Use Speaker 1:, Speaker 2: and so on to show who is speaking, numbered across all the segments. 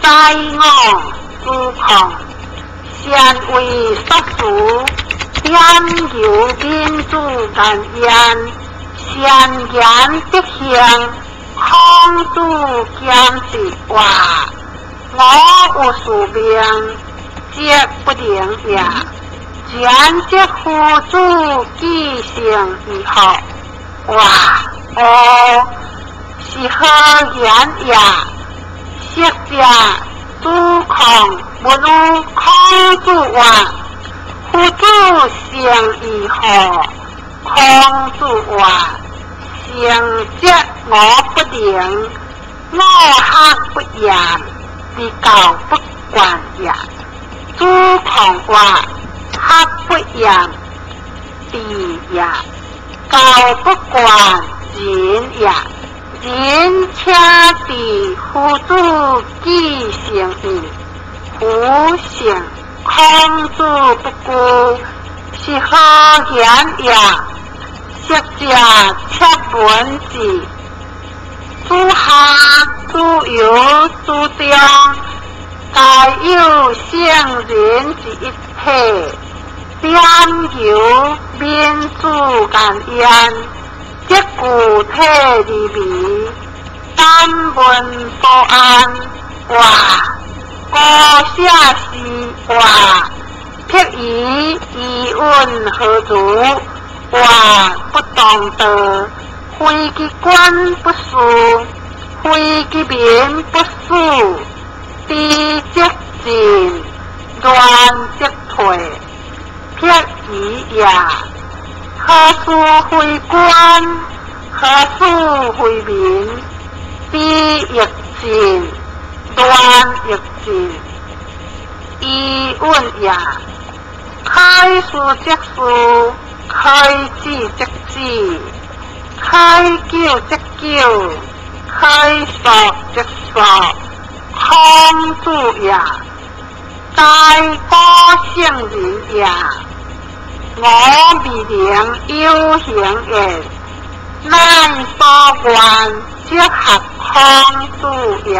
Speaker 1: 哉我子孔，善為說辭，點求民子顏焉，善言德行，孔子檢之曰：我有使命，則不能也。然則夫子既成於學，曰：哦，是何言也？昔者子孔問於孔子曰：夫子成於何？孔子曰：成則我不能，我學不嚴，而教不慣也。子孔曰：學不嚴，智也；教不慣，仁也。仁且智，夫子既成矣。夫成，孔子不顧，是何言也？昔者赤文子，子夏、子游之中，皆有聖人之一體。點求民子顏焉，則具體而微，敢問所安。曰：姑寫是曰：辟夷伊尹何如？曰：不當道，非其官不事，非其民不死。知則進，亂則退。辟夷也。何事非官？何事非民？知亦進，亂亦進。伊尹也。開始則事，開止則止，開久則久，開速則速。孔子也，哉古聖人也！我未能有行焉，乃所願則學孔子也。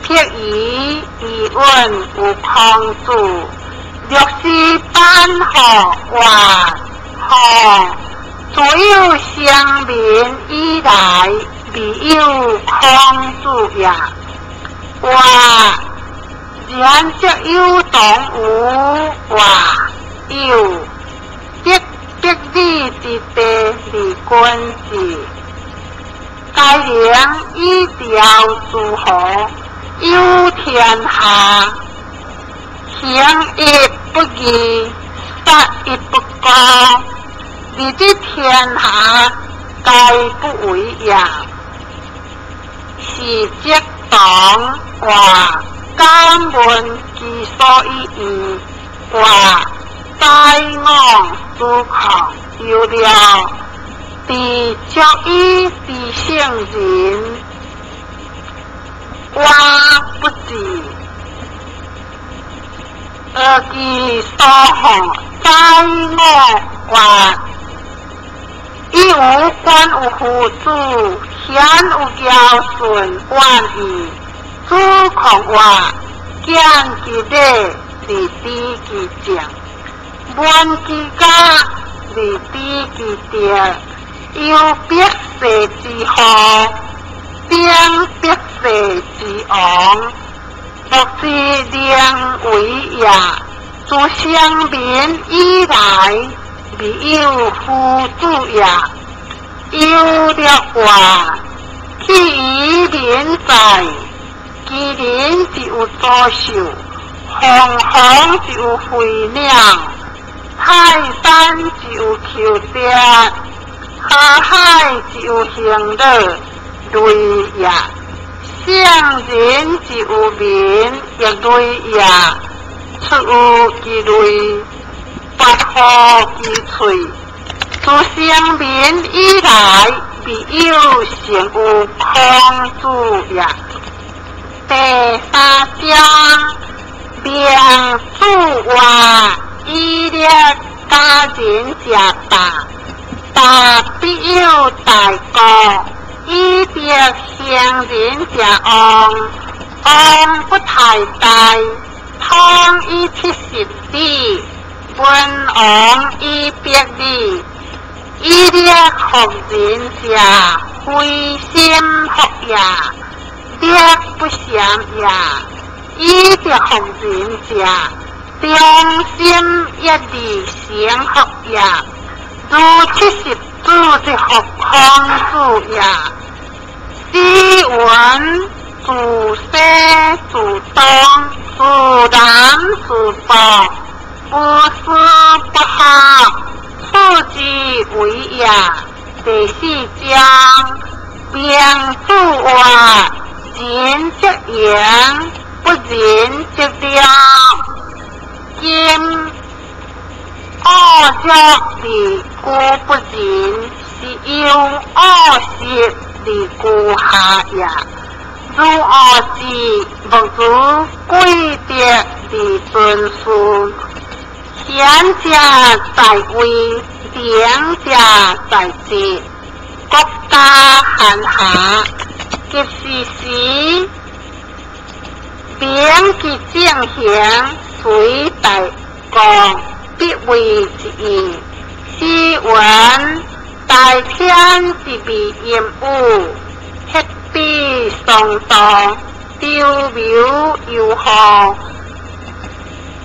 Speaker 1: 辟夷伊尹有孔子，略師班何曰：何，自有先民以來，未有孔子也。曰：然則有當無？曰：有。則百里之地而君子，該能以調諸侯，有天下。行一不義，殺一不辜，而知天下皆不為也。是則當曰：敢問其所以義？曰：哉我子孔，有了，知足以知聖人，我不知。而其所好，哉我曰：以吾觀有夫子，顯有堯舜晚矣。子孔曰：見其禮而知其政，聞其家而知其德。有百世之後，定百世之王，莫之能為也。自先民以來，未有夫子也。有了曰：去於民哉！麒麟之有祖獸，鳳凰之有飛鳥，泰山之有虬蝶，河海之有行樂，類也。聖人之有民，亦類也。出有其類，拔乎其萃。自先民以來，未有成有孔子也。第三章，孟子曰：以禮加仁者大，大必有大過；以德行仁者旺，王不太大，通以70里，文王以100里。以力服人者，非心服也；力不善也。以德服人者，忠心一意诚服也。如70子之服孔子也。斯云自西自东，自南自北，无师不合，此之谓也。第四章，兵子曰：仁则盈，不仁则了。今恶弱而居不仁，是犹恶湿而居下也。如恶智，莫如贵德而尊事。贤者在位，能者在职，国家寒下，及是时，明其正行，随大国，必为一役。斯云大天之未阴雨，彼彼丧道，周缪犹祸。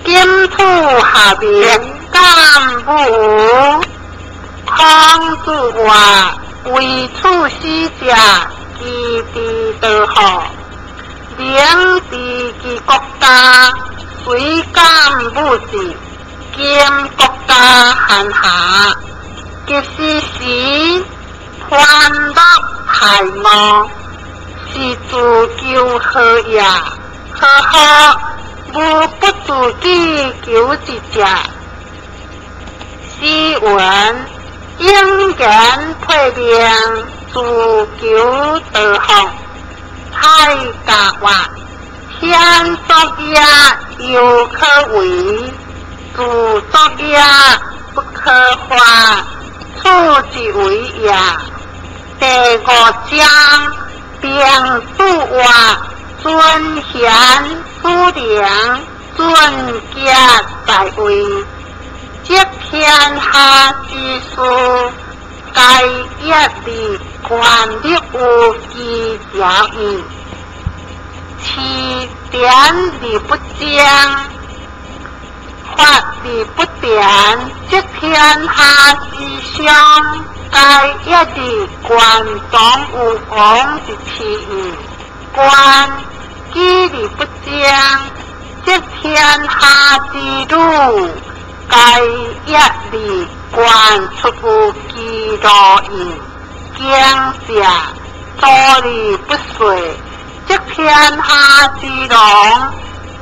Speaker 1: 金土下面敢不无？孔子曰：为处死者，其之道乎？能治其国家，谁敢武之？今国家寒下，及是时，欢乐害恶，是自求好也。呵呵，无不自己求之者。斯云应言配命，自求多福。太甲曰：天作业犹可为，自作业不可发，此之谓也。第五章，兵子曰：尊贤与能，俊杰在位，执天下之事，皆一而权力有其条矣。辞典而不精，法而不典，执天下之上，皆一而权当有王之辞矣。官举而不精，执天下之鲁，皆一而官出有其路矣。经者，坐而不说，执天下之隆，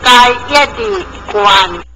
Speaker 1: 皆一而官。